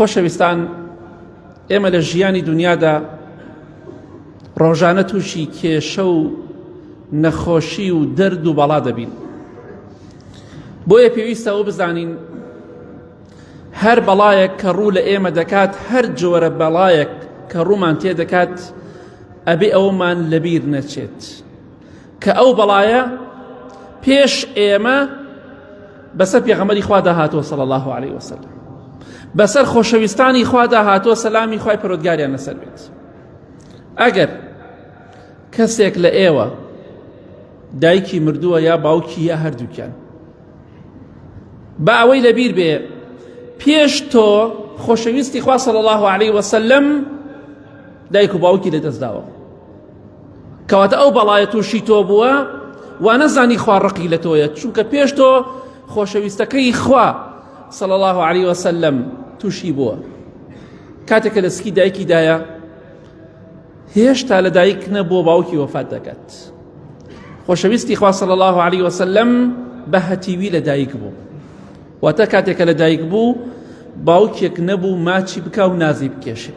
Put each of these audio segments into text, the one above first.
خۆشەویستان ئێمە لە ژیانی دنیادا ڕۆژانە تووشی کێشە و نەخۆشی و دەرد و بەڵا دەبین بۆیە پێویستە ئەوە بزانین هەر بەڵایەک کە ڕوو لە ئێمە دەکات هەر جۆرە بەڵایەک کە ڕوومان تێ دەکات ئەبێ ئەومان لەبیر نەچێت کە ئەو بەڵایە پێش ئێمە بەسەر پێغەمبەری خوادا هاتووە صلی الله علیه وسلم بەسەر خۆشەویستانی خوادا هاتووە سەلامی خوای پەرۆدگاریان لەسەر بێت ئەگەر کەسێک لە ئێوە دایکی مردووە یا باوکی یا هەردووکیان با ئەوەی لەبیر بێ پێش تۆ خۆشەویستی خوا صلی الله علیه وسلم دایک و باوکی لەدەست داوە کەواتە ئەو بەڵایە تووشی تۆ بووە وا نەزانی خوا ڕقی لە تۆیە چونکە پێش تۆ خۆشەویستەکەی خوا صلی الله علیه وسلم تووشی بووە کاتێک کە لە سکی دایکی دایە هێشتا لە دایک نەبووە باوکی وەفات دەکات خۆشەویستی خوا صلی الله علیه وسلم بە هەتیوی لە دایک بوو واتە کاتێک کە لە دایک بوو باوکێک نەبوو ماچی بکا و نازی بکێشێ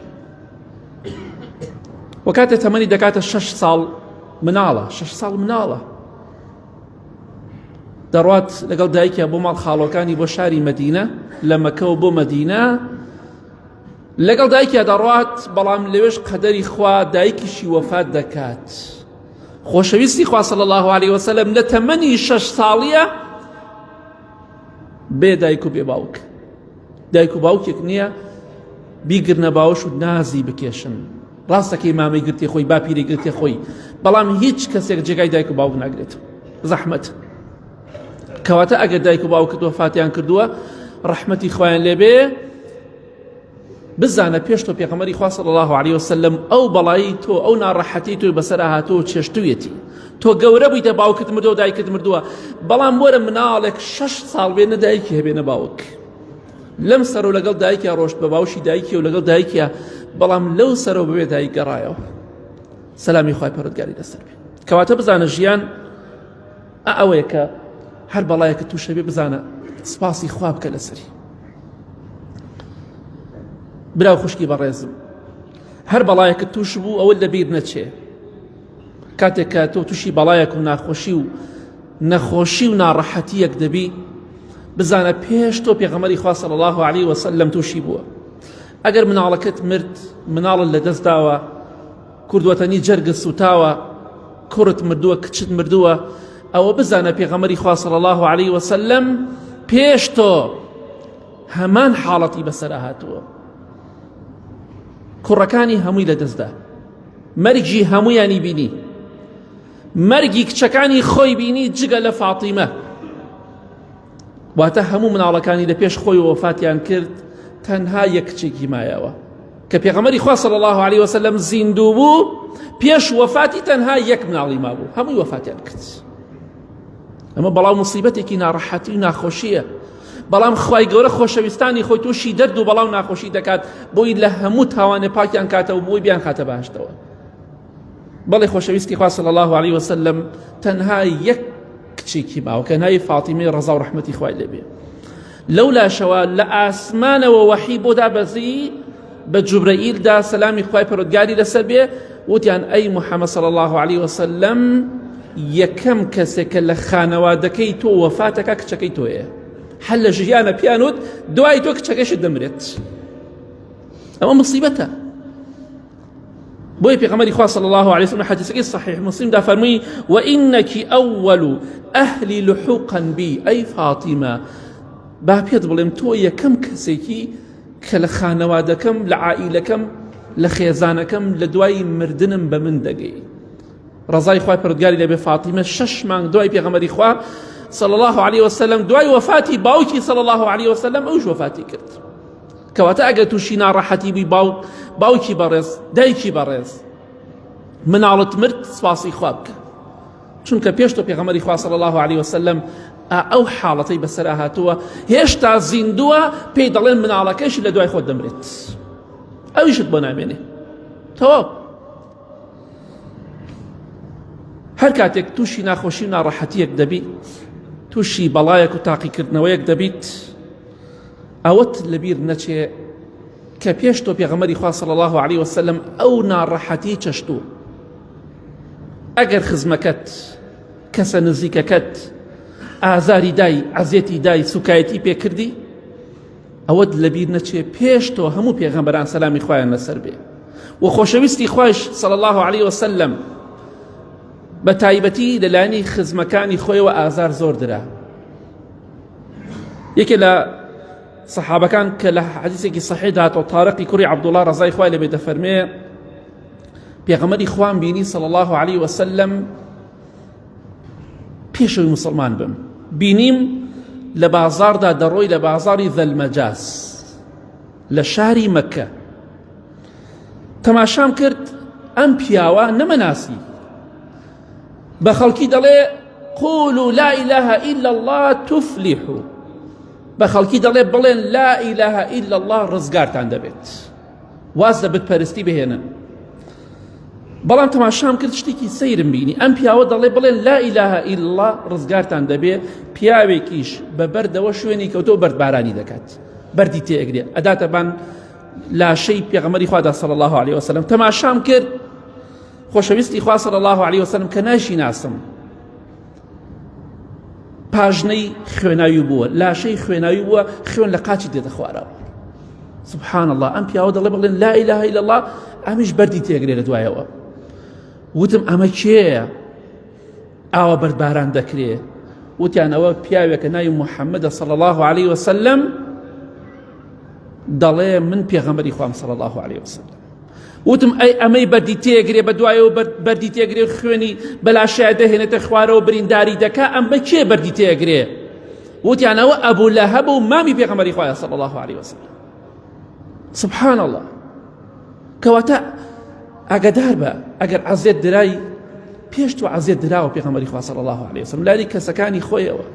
و کاتێ تەمەنی دەکاتە شەش ساڵ مناڵە شەش ساڵ مناڵە دەڕات لەگەڵ دایکیا بۆ ماڵ خاڵۆکانی بۆ شاری مەدینە لە مەکەوە بۆ مەدینە لەگەڵ دایکیا دەڕات بەڵام لەوێش قەدەری خوا دایکیشی وەفات دەکات خۆشەویستی خوا صلی الله علیه وسلم لە تەمەنی شەش ساڵیە بێ دایک و بێ باوک دایک و باوکێک نییە بیگرنە باوەش و نازی بکێشن ڕاستەکەی مامەی گرتی خۆی باپیری گرتی خۆی بەڵام هیچ کەسێک جێگای دایک و باوک ناگرێت زەحمەت کەواتە ئەگەر دایک و باوکت وەفاتیان کردووە ڕەحمەتی خوایان لێبێ بزانە پێش تۆ پێغەمبەری خوا صلی الله علیه وسلم ئەو بەڵایی تۆ ئەو ناڕەحەتی تۆی بەسەر هاتووە و چێشتوویەتی تۆ گەورە بوویتە باوکت مردووە دایکت مردووە بەڵام وەرە مناڵێک شەش ساڵ بێ نە دایکی هەبێ نە باوک لەم سەر و لەگەڵ دایکیا ڕۆشت بە باوشی دایکی و لەگەڵ دایکیا بەڵام لەو سەرەوە بەبێ دایک گەڕایەوە سەلامی خوای پەروەردگاری لەسەر بێ کەواتە بزانە ژیان ئەوەیە کە هەر بەڵایەکە تووشە بێ بزانە سپاسی خوا بکە لەسەری برا و خوشکی بەڕێزم هەر بەڵایەکە توش بوو ئەوە لەبیر نەچێ کاتێک کە تۆ تووشی بەڵایەک و ناخۆشی و نەخۆشی و ناڕەحەتیەک دەبی بزانە پێش تۆ پێغەمەری خوا صلی الله علیه وسلم تووشی بووە ئەگەر مناڵەکەت مرد مناڵت لەدەست داوە کوردوەتەنی جەرگت سوتاوە کوڕت مردووە کچت مردووە ئەوە بزانە پێغەمەری خوا صلی الله علیه وسلم پێش تۆ هەمان حاڵەتی بەسەر هاتووە کوڕەکانی هەمووی لەدەستدا مەرگی هەمویانی بینی مەرگی کچەکانی خۆی بینی جگە لە فاتیمە واتە هەموو مناڵەکانی لە پێش خۆی وەفاتیان کرد تەنها یەک کچێکی مایەوە کە پێغەمبەری خوا صلی الله علیه وسلم زیندوو بوو پێش وەفاتی تەنها یەک مناڵی مابوو هەمووی وەفاتیان کرد ئەمە بەڵام مصیبەتێکی ناڕەحەتی و ناخۆشیە بەڵام خوای گەورە خۆشەویستانی خۆی تووشی دەرد و بەڵاو ناخۆشی دەکات بۆی لە هەموو تاوانێ پاکیان کاتەوە بۆی بیان خاتە باشتەوە بەڵێ خۆشەویستی خوا صلی الله علیه وسلم تەنها یەک کچێکی ماوە کە ناوی فاتیمەی ڕەزا و ڕەحمەتی خوای لێبێ لەو لاشەوە لە ئاسمانەوە وەحی بۆ دابەزی بە جوبرەئیلدا سەلامی خوای پەرۆدگاری لەسەر بێ وتیان ئەی محەممەد صلی الله علیه وسلم یەکەم کەسێک کە لە خانەوادەکەی تۆ وەفاتەکە کچەکەی تۆیە هەر لە ژیانە پیانوت دوای تۆ کچەکەشت دەمرێت ئەمە مصیبەتە بۆیە پێغەمبەری خوا صلی الله علیه وسلم حدیثەکەی صحیح مسلم دا فەرمووی وإنك أول أهل لحوقا بی ئەی فاطمە با پێت بڵێم تۆ یەکەم کەسێکی کە لە خانەوادەکەم لە عائیلەکەم لە خێزانەکەم لە دوای مردنم بە من دەگەی ڕەزای خوای پەروەردگاری لەبێ فاتیمە شەش مانگ دوای پێغەمبەری خوا صلی الله علیه وسلم دوای وەفاتی باوکی صلی الله علیه وسلم ئەوش وەفاتی کرد کەواتە ئەگەر تووشی ناڕەحەتی بووی باوک باوکی بەڕێز دایکی بەڕێز مناڵت مرد سپاسی خوا بکە چونکە پێش تۆ پێغەمبەری خوا صلی الله علیه وسلم ئەو حاڵەتەی بەسەر هاتووە هێشتا زیندووە پێی دەڵێن مناڵەکەشی لە دوای خۆت دەمرێت ئەویشت بۆ نامێنێ تەواو هەر کاتێک تووشی ناخۆشی و ناڕەحەتیەک دەبی تووشی بەڵایەک و تاقیکردنەوەیەک دەبیت ئەوەت لەبیر نەچێ. کە پێش تۆ پێغەمبەری خوا صلی الله علیه وسلم ئەو ناڕەحەتی چەشتوو ئەگەر خزمەکەت کەسە نزیکەکەت ئازاری دای عەزێتی دای سوکایەتی پێکردی ئەوەت لەبیر نەچێ پێش تۆ هەموو پێغەمبەران سەلامی خوایان لەسەر بێ و خۆشەویستی خوایش صلی الله علیه وسلم بە تایبەتی لەلایەنی خزمەکانی خۆیەوە ئازار زۆر درا یەکێ لە سەحابەکان کە لە حەدیسێکی سەحیح هاتەوە تارقی کوڕی عەبدوڵڵا ڕەزای خوای لێ بێت دەفەرمێ پێغەمبەری خوام بینی صلی الله علیه وسلم پێشەوەی مسلمان بم بینیم لە بازاڕدا دەڕۆی لە بازاڕی ذەلمەجاز لە شاری مەکە تەماشام کرد ئەم پیاوە نەمەناسی بە خەڵکی دەڵێ قولوا لا إله إلا الله تفلحوا بە خەڵکی دەڵێ بڵێن لا إله إلا الله ڕزگارتان دەبێت واز لە بتپەرستی بهێنن بەڵام تەماشام کرد شتێکی سەیرم بینی ئەم پیاوە دەڵێ بڵێن لا إله إلا الله ڕزگارتان دەبێ پیاوێکیش بە بەردەوە شوێنی کەوتەوە بەردبارانی دەکات بەردی تێئەگرێ ئەداتە بان لاشەی پێغەمبەری خوادا صلی الله علیه وسلم تەماشام کرد خۆشەویستی خوا صلی الله علیه وسلم کە ناشی ناسم پاژنەی خوێناوی بووە لاشەی خوێناوی بووە خوێن لە قاچی دێتە خوارەوە سبحان الله ئەم پیاوە دەڵێ بڵێن لا إله إلا الله ئەمیش بەردی تێگرێ لە دوایەوە وتم ئەمە کێیە ئاوا بەردباران دەکرێ وتیان ئەوە پیاوێکە ناوی محەممەدە صلی الله عليه وسلم دەڵێ من پێغەمبەری خوام صلی الله عليه وسلم وتم ئەی ئەمەی بەردی تێگرێ بە دوایەوە بەردی تێگرێ خوێنی بەلاشەیە دەهێنێتە خوارەوە برینداری دەکا ئەم بە کێ بەردی تێگرێ وتیان ئەوە ئەبوو لەهەب و مامی پێغەمبەری خوایە صلی الله عليه وسلم سبحان الله کەواتە ئاگدار بە ئەگەر عەزێت درای پێش تۆ عەزێت دراوە پێغەمبەری خوا صلی الله عليه وسلم لانی کەسەکانی خۆیەوە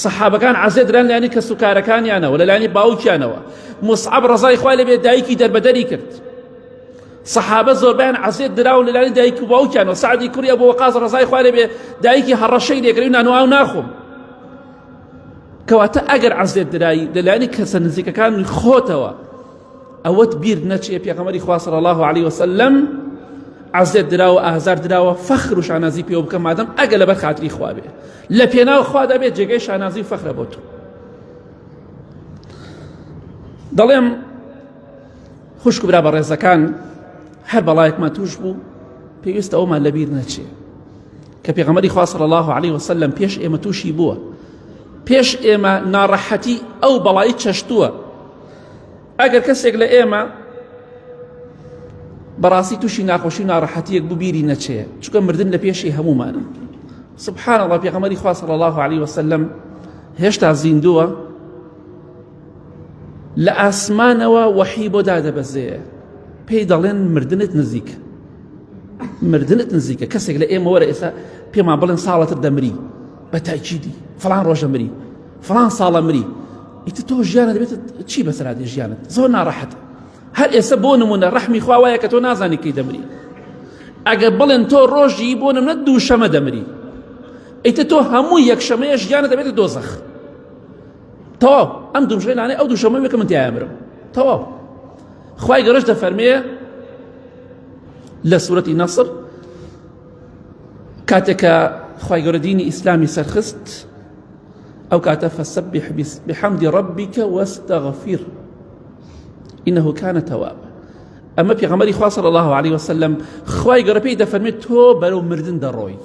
سەحابەکان عەزێت دران لانی کەس و کارەکانیانەوە لەلانی باوکیانەوە مصعب ڕەزای خوای لەبێ دایکی دەربەدەری کرد سەحابە زۆربیان عەزێت دراون لەلانی دایک و باوکیانەوە سعدی کوڕی ئەبو وەقاص ڕەزای خوای لەبێ دایکی هەڕەشەی لێکرد و نان و ئاو ناخۆم کەواتە ئەگەر عەزێت درایی لەلایەنی کەسە نزیکەکان خۆتەوە ئەوەت بیر نەچێ پێغەمبەری خوا صلی الله علیه وسلم عەزێت دراوە ئازار دراوە فەخر و شانازی پێوە بکە مادەم ئەگە لەبەر خاتری خوا بێ لە پێناو خوادا بێت جێگەی شانازی و فەخرە بۆ تۆ دەڵێم خوشک و برا بەڕێزەکان هەر بەڵایەکمان توش بوو پێویستە ئەومان لەبیر نەچێ کە پێغەمبەری خوا صلی الله علیه وسلم پێش ئێمە تووشی بووە پێش ئێمە ناڕەحەتی ئەو بەڵایی چەشتووە ئەگەر کەسێک لە ئێمە بەڕاستی تووشی ناخۆشی و ناڕەحەتیەک بوو بیری نەچێ چونکە مردن لە پێشی هەمومانە سبحان الله پێغەمبەری خوا صلی الله علیه وسلم هێشتا زیندووە لە ئاسمانەوە وەحی بۆ دادەبەزێ پێی دەڵێن مردنت نزیک مردنت نزیکە کەسێک لە ئێمە وەرە ئێستا پێمان بڵێن ساڵەتر دەمری بە تاکیدی فڵان ڕۆژە مری فڵان ساڵە مری ئیتر تۆ ژیانت دەبێت چی بەسەرا دێ ژیانت زۆر ناڕەحەتە هەر ئێستا بۆ نمونە ڕەحمی خوا وایە کە تۆ نازانی کەی دەمری ئەگەر بڵێن تۆ ڕۆژی بۆ نمونە دووشەمە دەمری ئیتر تۆ هەموو یەکشەمەیە ژیانت دەبێتە دۆزەخ تەواو ئەم دووشەی لانەی ئەو دووشەمە وێکە من تیایا مرم تەواو خوای گەورەش دەفەرمێ لە سورەتی نەسر کاتێک کە خوای گەورە دینی ئیسلامی سەرخست ئەو کاتە فسبح بحمد ربك واستغفر إنه كان توابا ئەمە پێغەمبەری خوا صلی الله عليه وسلم خوای گەورە پێی دەفەرمێت تۆ بەرەو مردن دەڕۆی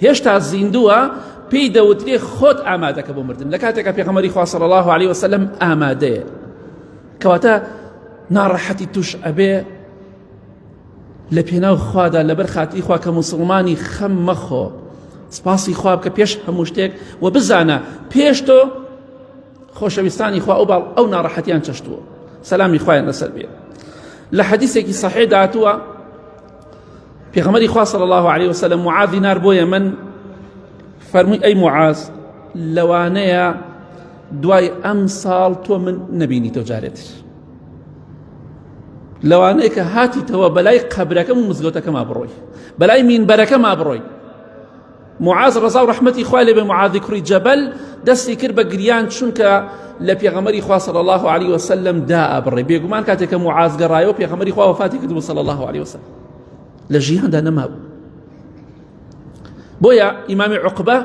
هێشتا زیندووە پێی دەوترێ خۆت ئامادەکە بۆ مردن لە کاتێکا پێغەمبەری خوا صلی الله عليه وسلم ئامادەیە کەواتە ناڕەحەتی توش ئەبێ لە پێناو خوادا لەبەر خاتری خوا کە موسڵمانی خەم مەخۆ سپاسی خوا بکە پێش هەموو شتێک و بزانە پێش تۆ خۆشەویستانی خوا ئەو باڵ ئەو ناڕەحەتیان چەشتووە سەلامی خوایان لەسەر بێ لە حەدیسێکی سەحیح داتووە پێغەمبەری خوا صلی الله علیه وسلم معاذی نار بۆ یەمەن فەرمووی ئەی معاذ لەوانەیە دوای ئەم ساڵ تۆ من نەبینی تۆ جارێتر لەوانەیە کە هاتیتەوە بەلای قەبرەکەم و مزگەوتەکەما بڕۆی بەلای مینبەرەکەما بڕۆی. معاذ ڕەزا و ڕەحمەتی خوای لێبێ معاذی کوڕی جەبەل دەستی کرد بە گریان چونکە لە پێغەمبەری خوا صلی الله علیه وسلم دا ئەبڕێ بێگومان کاتێک کە معاذ گەڕایەوە پێغەمبەری خوا وەفاتی کردبوو صلی الله علیه وسلم لە ژیاندا نەمابوو بۆیە ئیمامی عقبە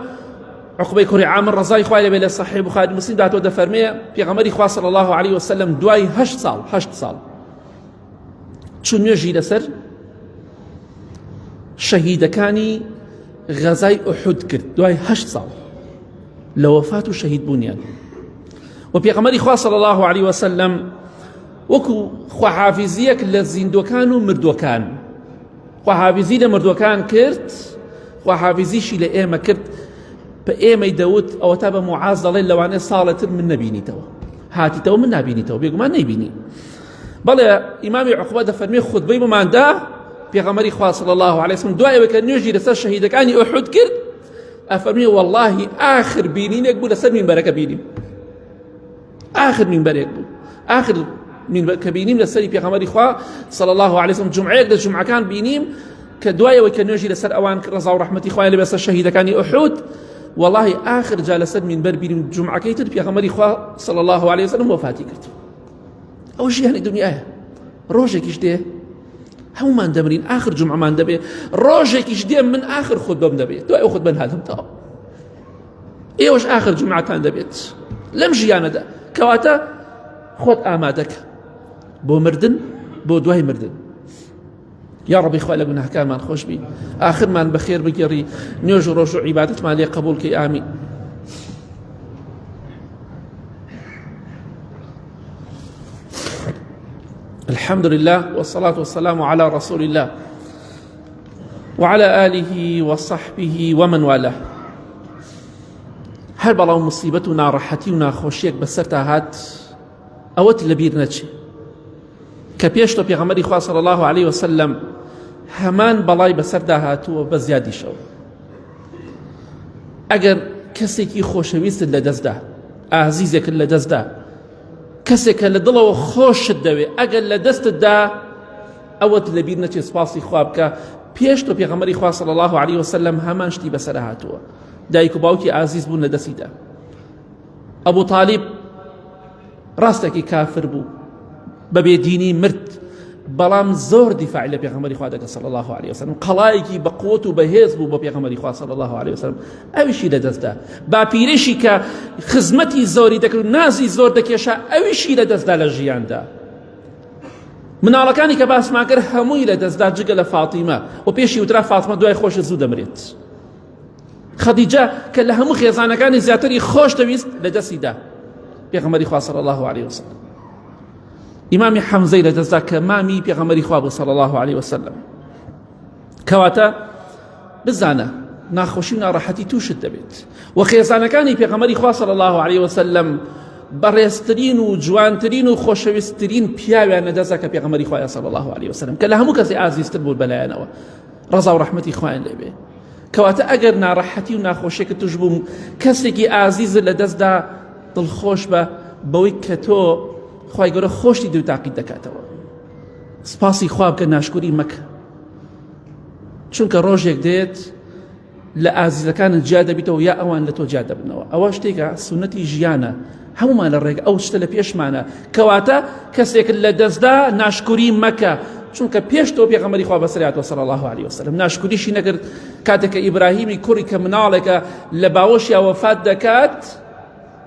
عقبەی کوڕی عامر ڕەزای خوای لێبێ لە صحیح بخاری مسلم داتۆ دەفەرمێ پێغەمبەری خوا صلی الله علیه وسلم دوای هەشت ساڵ هەشت ساڵ چون نوێژی لەسەر شەهیدەکانی غەزای ئوحود کرد دوای هەشت ساڵ لە وەفات و شەهید بوونیان و پێغەمبەری خوا صلی الله علیه وسلم وەکو خواحافیزیەک لە زیندوەکان و مردوەکان خواحافیزی لە مردوەکان کرد خواحافیزیشی لە ئێمە کرد بە ئێمەی دەوت ئەوە تا بە معاذ دەڵێن لەوانەیە ساڵێتر من نەبینیتەوە هاتیتەوە من نابینیتەوە بێگومان نەیبینی بەڵێ ئیمامی عقبە دەفەرمێ خوتبەی بۆماندا پێغەمبەری خوا صلی الله علیه وسلم دوای ئەوەی کە نوێژی لەسەر شەهیدەکانی ئوحود کرد ئەفەرمێ واللهی ئاخر بینینێک بوو لەسەر مینبەرەکە بینیم ئاخر مینبەرێک بوو ئاخر مینبەر کە بینیم لەسەری پێغەمبەری خوا صلی الله علیه وسلم جمعەیەک لە جمعەکان بینیم کە دوای ئەوەی کە نوێژی لەسەر ئەوان ڕەزا و ڕەحمەتی خوای لێ بەسەر شەهیدەکانی ئوحود والله آخر جا لەسەر مینبەر بینیم جمعەکەی تر پێغەمبەری خوا صلی الله علیه وسلم وفاتی کرد ئەو ژیانی دنیایە ڕۆژێکیش دێ هەمومان دەمرین ئاخر جمعمان دەبێ ڕۆژێکیش دێ من ئاخر خودبەم دەبێت دوای ئەو خودبەن هاتم تەواو ئێوەش ئاخر جمعتان دەبێت لەم ژیانەدا کەواتە خۆت ئامادەکە بۆ مردن بۆ دوای مردن یا ڕەبی خوا لە گوناهەکانمان خۆش بی ئاخرمان بەخێر بگێڕی نوێژ و ڕۆژ و عیبادەتمان لێ قبول کەی ئامین الحمد لله والصلاة والسلام على رسول الله وعلى آله وصحبه ومن والاه هەر بەڵام مصیبەت و ناڕەحەتی و ناخۆشیەک بەسەرتا هات ئەوەت لەبیر نەچێ کە پێش تۆ پێغەمبەری خوا صلی الله علیه وسلم هەمان بەڵای بەسەردا هاتووە بە زیادیشەوە ئەگەر کەسێکی خۆشەویستت لەدەستدا ئازیزێکت لەدەستدا کەسێک کە لە دڵەوە خۆشت دەوێ ئەگەر لە دەستتدا ئەوەت لەبیر نەچێت سپاسی خوا بکە پێش تۆ پێغەمبەری خوا صلی الله علیه وسلم هەمان شتی بەسەر هاتووە دایک و باوکی ئازیز بوون لە دەستیدا ئەبو تالیب ڕاستەکی کافر بوو بە بێدینی مرد بەڵام زۆر دیفاعی لە پێغەمبەری خوا دەکرد صلی الله علیه وسلم قەڵایەکی بە قوت و بەهێز بوو بۆ پێغەمبەری خوا صلی الله علیه وسلم ئەویشی لەدەستدا باپیرەشی کە خزمەتی زۆری دەکرد و نازی زۆر دەکێشا ئەویشی لەدەستدا لە ژیاندا مناڵەکانی کە باسمان کرد هەمووی لەدەستدا جگە لە فاتیمە و پێشی وترا فاتمە دوای خۆشە زوو دەمرێت خەدیجە کە لە هەموو خێزانەکانی زیاتری خۆش دەویست لە دەستی دا پێغەمبەری خوا صلی الله علیه وسلم ئیمامی حەمزەی لە دەستدا کە مامی پێغەمبەری خوا بوو صلی الله علیه وسلم کەواتە بزانە ناخۆشی و ناڕەحەتی تووشت دەبێت و خێزانەکانی پێغەمبەری خوا صلی الله علیه وسلم بەڕێزترین و جوانترین و خۆشەویستترین پیاویان لەدەستدا کە پێغەمبەری خوایە صلی الله علیه وسلم کە لە هەموو کەسی ئازیزتر بوو بەلایەنەوە ڕەزا و ڕەحمەتی خوایان لێبێ کەواتە ئەگەر ناڕەحەتی و ناخۆشیەکە توش بووم کەسێکی ئازیزت لە دەستدا دڵخۆش بە بەوەی کە تۆ خی گەورە خۆشی دوو تاقیت دەکاتەوە سپاسی خوا بکە ناشکوری مەکە چونکە ڕۆژێک دێت لە ئازیزەکانت جیا دەبیتەوە یا ئەوان لە تۆ جیا دەبنەوە ئەوە شتێکە سونەتی ژیانە هەمومان لە ڕێگە ئەو شتە لە پێشمانە کەواتە کەسێکت لە دەستدا ناشکوری مەکە چونکە پێش تۆ پێغەمبەری خوا بەسەریاتەوە صلی الله علیه وسلم ناشکوریشی نەکرد کاتێک کە ئیبراهیمی کوڕی کە مناڵێکە لە باوەشیا وەفات دەکات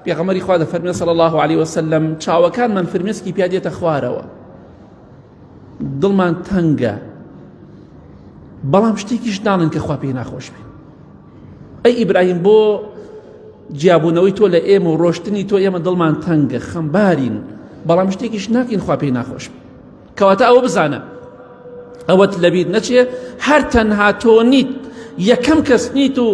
پێغەمبەری خوا دەفەرمێ صلی الله علیه وسلم چاوەکانمان فرمێسکی پیا دێتە خوارەوە دڵمان تەنگە بەڵام شتێکیش ناڵێن کە خوا پێی ناخۆش بێ ئەی ئیبراهیم بۆ جیابوونەوەی تۆ لە ئێمە و ڕۆشتنی تۆ ئێمە دڵمان تەنگە خەمبارین بەڵام شتێکیش ناکەین خوا پێی ناخۆش بێ کەواتە ئەوە بزانە ئەوەت لەبیر نەچێ هەر تەنها تۆ نیت یەکەم کەس نیت و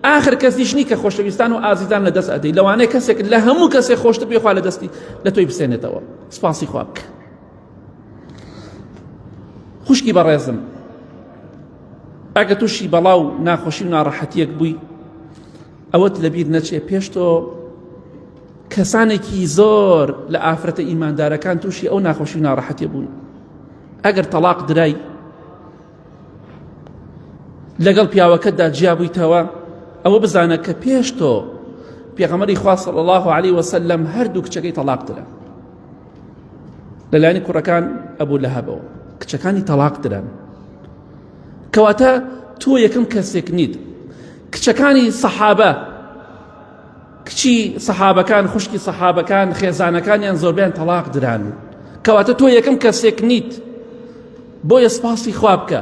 آخر کەسیش نی کە خۆشەویستان و ئازیزان لە دەست ئەدەی لەوانەیە کەسێک لە هەموو کەسێک خۆشتر بێ خوا لە دەستی لە تۆی بسێنێتەوە سپاسی خوا بکە خوشکی بەڕێزم ئەگە تووشی بەڵا و ناخۆشی و ناڕەحەتیەک بووی ئەوەت لەبیر نەچێ پێش تۆ کەسانێکی زۆر لە ئافرەتە ئیماندارەکان تووشی ئەو ناخۆشی و ناڕەحەتی بوون ئەگەر تەلاق درای. لەگەڵ پیاوەکەتدا جیابوویتەوە ئەوە بزانە کە پێش تۆ پێغەمبەری خوا صلی الله علیه وسلم هەردوو کچەکەی تەلاق درا لەلایەنی کوڕەکان ئەبوو لەهەبەوە کچەکانی تەلاق دران کەواتە تۆ یەکەم کەسێک نیت کچەکانی سەحابە کچی سەحابەکان خوشکی سەحابەکان خێزانەکانیان زۆربیان تەلاق دران کەواتە تۆ یەکەم کەسێک نیت بۆیە سپاسی خوا بکە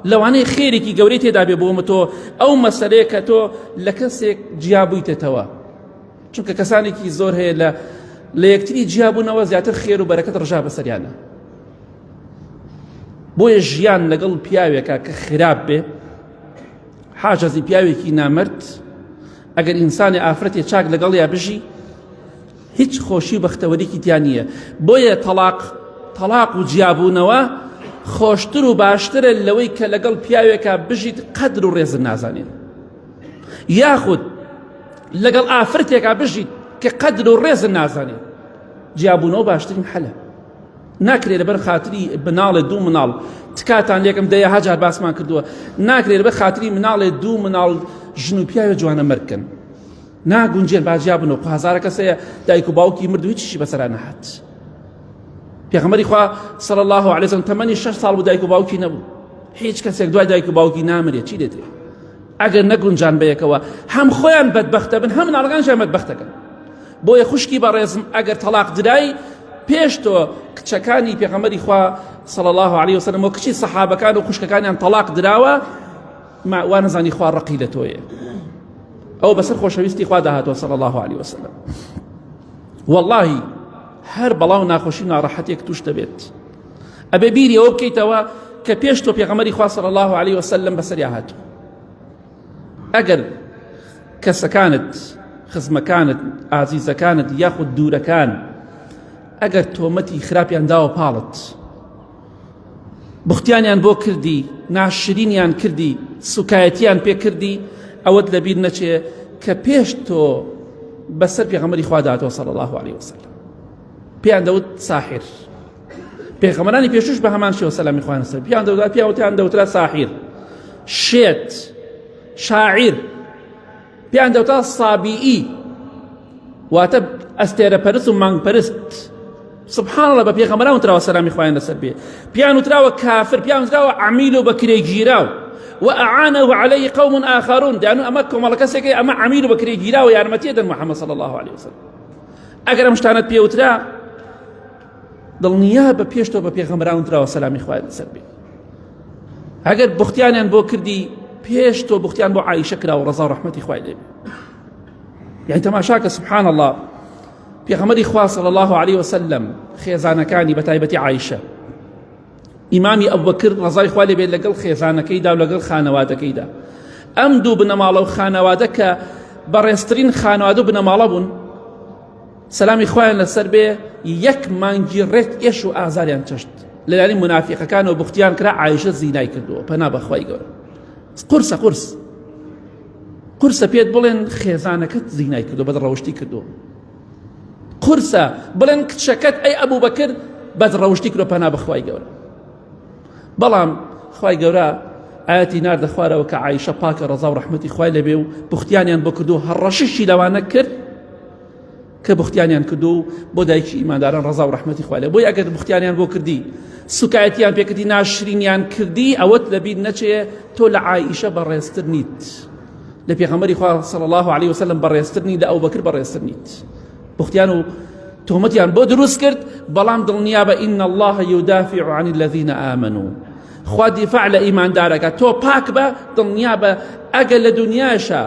لەوانەیە خێرێکی گەورەی تێدا بێ بۆمە تۆ ئەو مەسەلەیە کە تۆ لە کەسێک جیابوویتەوە چونکە کەسانێکی زۆر هەیە لە لە یەکتری جیابوونەوە زیاتر خێر و بەرەکەت ڕژا بەسەریانە بۆیە ژیان لەگەڵ پیاوێکە کە خراپ بێ حاجزی پیاوێکی نامرد ئەگەر ئینسانی ئافرەتی چاک لەگەڵیا بژی هیچ خۆشی و بەختەوەریکی تیا نییە بۆیە تەلاق تەلاق و جیابوونەوە خۆشتر و باشترە لەوەی کە لەگەڵ پیاوێکە بژیت قەدر و ڕێزت نازانێت یاخود لەگەڵ ئافرەتێکا بژیت کە قەدر و ڕێزت نازانێت جیابوونەوە باشترین حەلە ناکرێت لەبەر خاتری بناڵێ دوو مناڵ تکاتان لێکم دەیە هەجار باسمان کردووە ناکرێت لەبەر خاتری مناڵێ دوو مناڵ ژن و پیاوێ جوانە مەرکن ناگونجێن با جیا بن و هەزارە کەس هەیە دایک و باوکی مرد و هیچیشی بەسەرا نەهات پێغەمبەری خوا صلی الله علیه وسلم تەمەنی شەش ساڵ بوو دایک و باوکی نەبوو هیچ کەسێک دوای دایک و باوکی نامرێت چی دێتێ ئەگەر نەگونجان بەیەکەوە هەم خۆیان بەدبەختە بن هەم مناڵەکانیان بەدبەختەکەن بۆیە خوشکی بەڕێزم ئەگەر تەلاق درای پێش تۆ کچەکانی پێغەمبەری خوا صلی الله علیه وسلم و کچی سەحابەکان و خوشکەکانیان تەلاق دراوە ما وا نەزانی خوا ڕقی لە تۆیە ئەو بەسەر خۆشەویستی خوا داهاتوە صلی الله علیه وسلم واللهی هەر بەڵاو ناخۆشی ناڕەحەتێک توش دەبێت ئەبێ بیری ئەوە بکەیتەوە کە پێش تۆ پێغەمبەری خوا صلی الله علیه وسلم بەسەریا هاتوو ئەگەر کەسەکانت خزمەکانت ئازیزەکانت یاخود دوورەکان ئەگەر تۆمەتی خراپیان داوە پاڵت بوختیانیان بۆ کردی ناشرینیان کردی سوکایەتیان پێ کردی ئەوەت لەبیر نەچێ کە پێش تۆ بەسەر پێغەمبەری خوا داتەوە صلی الله علیه وسلم پێیان دەوت ساحر پێغەمبەرانی پێشوش بە هەمان شێوە سەلامی خوایان سەر پیان دەوت پیاوتیان دەوترا ساحیر شێت شاعیر پێیان دەوتا سابیئی واتە ئەستێرە پەرست و مانگ پەرست سبحان الله بە پێغەمبەران وتراوە سەلامی خوایان لەسەر بێ پیان وتراوە کافر پیان وتراوە عەمیل و بەکرێگیراو وأعانه عليه قوم آخرون دانو ئەمە کۆمەڵە کەسێکی ئەمە عەمیل و بەکرێگیراوە یارمەتیە دەن محەممەد صلی الله عليه وسلم ئەگەر ئەم شتانەت پێوترا دڵنیا بە پێش تۆ بە پێغەمبەران وتراوە سەلامی خوایان لەسەر بێ ئەگەر بختیانیان بۆ کردی پێش تۆ بختیان بۆ عیشە کرا و ڕەزا و ڕەحمەتی خوای لێ یعنی تەماشاکە سبحان الله پێغەمبەری خوا صلی الله علیه وسلم خێزانەکانی بە تایبەتی عیشە ئیمامی ئەبوبەکر ڕەزای خوا لێ بێت لەگەڵ خێزانەکەیدا و لەگەڵ خانەوادەکەیدا ئەم دوو بنەماڵە و خانەوادە کە بەڕێزترین خانەوادە و بنەماڵە بوون سەلامی خوایان لەسەر بێ یەک مانگی ڕێک ئێش و ئازاریان چەشت لەلایەن منافیقەکانەوە بوختیان کرا عایشە زینای کردووە پەنا بەخوای گەورە قورسە قورس قورسە پێت بڵێن خێزانەکەت زینای کردو بەد ڕەوشتی کردووە قورسە بڵێن کچەکەت ئەی ئەبوو بەکر بەد ڕەوشتی کردو پەنا بەخوای گەورە بەڵام خوای گەورە ئاەتی ناردە خوارەوە کە عیشە پاکە ڕەزا و ڕەحمەتی خوای لەبێ و بوختیانیان بۆ کردو هەڕەشیشی لەوانە کرد کە بوختیانیان کردو و بۆ دایکی ئیمانداران ڕەزا و ڕەحمەتی خوای لێ بۆی ئەگەر بوختیانیان بۆ کردی سوکایەتیان پێکردی ناشرینیان کردی ئەوەت لەبیر نەچێ تۆ لە عائیشە بەڕێزتر نیت لە پێغەمبەری خوا صلی الله علیه وسلم بەڕێزتر نیت لە ئەوبەکر بەڕێزتر نیت بوختیان و تۆمەتیان بۆ دروست کرد بەڵام دڵنیا بە إن الله يدافع عن الذين آمنوا خوا دیفاع لە ئیماندارەکە تۆ پاک بە دڵنیا بە ئەگەر لە دنیاشە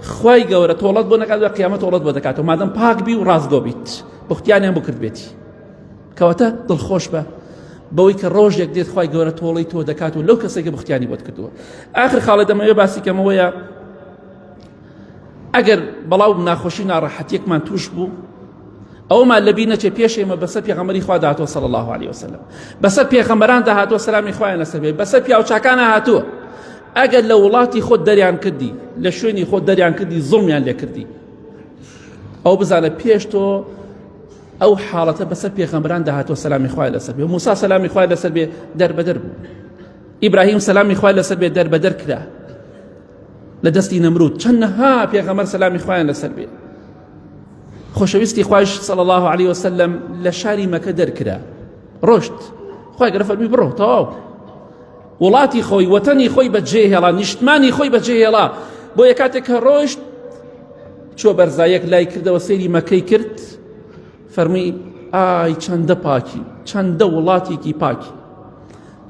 خوای گەورە تۆڵەت بۆ نەکات بە قیامەت تۆڵەت بۆ دەکاتەوە مادەم پاک بی و ڕاستگۆ بیت بختیانیان بۆ کردبێتی کەواتە دڵخۆش بە بەوەی کە ڕۆژێک دێت خوای گەورە تۆڵەی تۆ دەکات و لەو کەسێک بختیانی بۆت کردووە ئاخر خاڵێ دەمەوێ باسی کەمەوەیە ئەگەر بەڵاو ناخۆشی ناڕەحەتیەکمان توش بوو ئەومان لەبیر نەچێ پێش ئێمە بەسەر پێغەمبەری خوا داهاتوە صلی الله علیه وسلم بەسەر پێغەمبەران داهاتوە سەلامی خوایان لەسەر بێ بەسەر پیاوچاکانە هاتووە ئەگەر لە وڵاتی خۆت دەریان کردی لە شوێنی خۆت دەریان کردی زوڵمیان لێ کردی ئەو بزانە پێش تۆ ئەو حاڵەتە بەسەر پێغەمبەران داهاتوە سەلامی خوای لەسەر بێ موسا سەلامی خوای لەسەر بێ دەربەدەر بوو. ئیبراهیم سەلامی خوای لەسەر بێ دەربەدەر کرا لە دەستی نەمرود چەندەها پێغەمبەر سەلامی خوایان لەسەر بێ خۆشەویستی خوایش صلی الله علیه وسلم لە شاری مەکە دەرکرا ڕۆشت خوای گەورە فەرمی بڕۆ تەواو وڵاتی خۆی وەتەنی خۆی بەجێ هێڵا نیشتمانی خۆی بەجێ هێڵا بۆیە کاتێک کە ڕۆشت چوە بەرزایەک لای کردەوە سەیری مەکەی کرد فەرمی ئای چەندە پاکی چەندە وڵاتێکی پاکی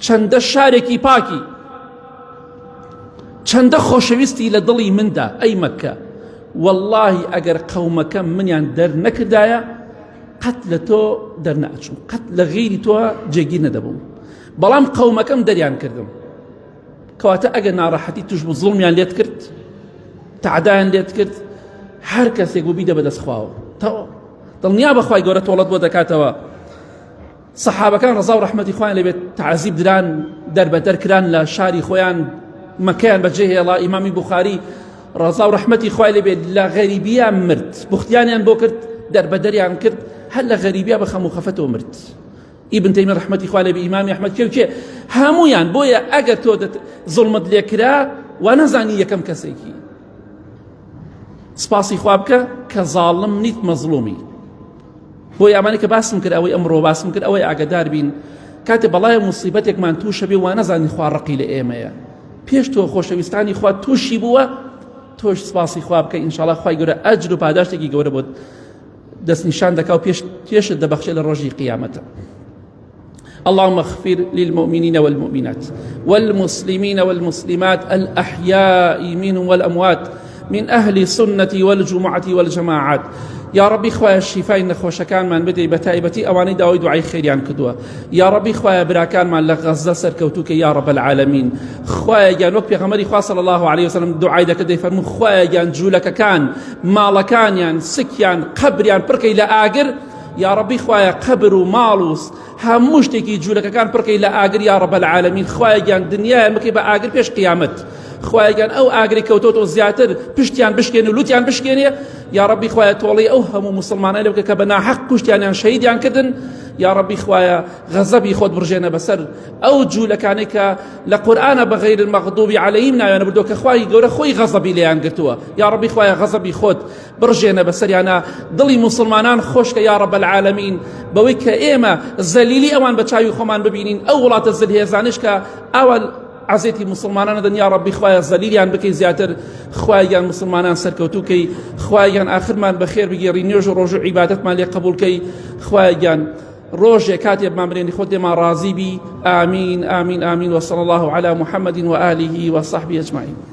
چەندە شارێکی پاکی چەندە خۆشەویستی لە دڵی مندا ئەی مەکە واللهی ئەگەر قەومەکەم منیان دەر نەکردایە قەت لە تۆ دەرنەئەچوم قەت لە غیری تۆ جێگیر نەدەبووم بەڵام قەومەکەم دەریان کردم کەواتە ئەگەر ناڕەحەتی توش بوو زوڵمیان لێت کرد تعدایان لێت کرد هەر کەسێک بوو بیدە بەدەست خواوە تەواو دڵنیا بە خوای گەورە تۆڵەت بۆ دەکاتەوە سەحابەکان ڕەزا و ڕەحمەتی خۆیان لێبێت تعزیب دران دەربەدەر کران لە شاری خۆیان مەکەیان بەجێ هێڵا ئیمامی بوخاری ڕەزا و ڕەحمەتی خوای لێبێت لە غەریبیە مرد بوختیانیان بۆ کرد دەربەدەریان کرد هەر لە غەریبیە بە خەم و خەفەتەوە مرد ئیبن تەیمیە ڕەحمەتی خوا لێبێ ئیمامی ئەحمەد کێ و کێ هەمویان بۆیە ئەگەر تۆ زوڵمت لێکرا وا نەزانی یەکەم کەسێکی سپاسی خوا بکە کە زاڵم نیت مەزڵومی بۆیە ئەمانەی کە باسم کرد ئەوەی ئەمڕۆ باسم کرد ئەوەی ئاگدار بین کاتێ بەڵای موسیبەتێکمان تووشە بێ وا نەزانی خوا ڕقی لە ئێمەیە پێش تۆ خۆشەویستانی خوا تووشی بووە تۆش سپاسی خوا بکە ئینشاڵا خوای گەورە ئەجر و پاداشتێکی گەورە بۆت دەستنیشان دەکا و پێش پێشت دەبەخشێ لە ڕۆژی قیامەتە اللهم اغفر للمؤمنين والمؤمنات والمسلمين والمسلمات الأحياء منهم والأموات من أهل السنة والجمعة والجماعات یا ڕبی خوایە شیفای نەخۆشەکانمان بدەی بە تایبەتی ئەوانەی داوای دوعای خێریان کردووە یا ڕبی خوایە براکانمان لە غەزە سەرکەوتوو کە یا رب العالمین خوایە گیان وەک پێغەمبەری خوا صلی الله علیه وسلم دوعای دەکرد دەیفەرموو خوایە گیان جوولەکەکان ماڵەکانیان سکیان قەبریان پڕکەی لە ئاگر یا ڕەبی خوایە قەبر و ماڵ و هەموو شتێکی جوولەکەکان پڕکەی لە ئاگر یا ڕەب العالمین خوایە گیان دنیایان بکەی بە ئاگر پێش قیامەت خوایە گیان ئەو ئاگری کەوتۆتەوە زیاتر پشتیان بشکێن و لوتیان بشکێنێ یا ڕەبی خوایە تۆڵەی ئەو هەموو موسڵمانە لێ بکە کە بە ناحەق کوشتیانیان شەهیدیان کردن یا ڕەبی خوایە غەزەبی خۆت بڕژێنە بەسەر ئەو جوولەکانەی کە لە قورئانە بە غەیر المەغضوب عەلەیهم ناویان بردووە کە خوای گەورە خۆی غەزەبی لێیان گرتووە یا ڕەبی خوایە غەزەبی خۆت بڕژێنە بەسەریانا دڵی موسڵمانان خۆشکە یا رب العالمین بەوەی کە ئێمە زەلیلی ئەوان بە چاوی خۆمان ببینین ئەو وڵاتە زلهێزانش کە ئاوا عزێتی مسلمانان دەن یا ڕەبی خوایە زەلیلیان بکەی زیاتر خوایان مسلمانان سەرکەوتوو کەی خوایان ئاخرمان بەخێر بگێڕی نوێژ و ڕۆژ و عیبادەتمان لێ قبول کەی خوایان ڕۆژێ کاتێ بمامرێنی خۆت لێمان ڕازی بی ئامین ئامین ئامین وصلی الله على محمد وآله وصحبه أجمعين.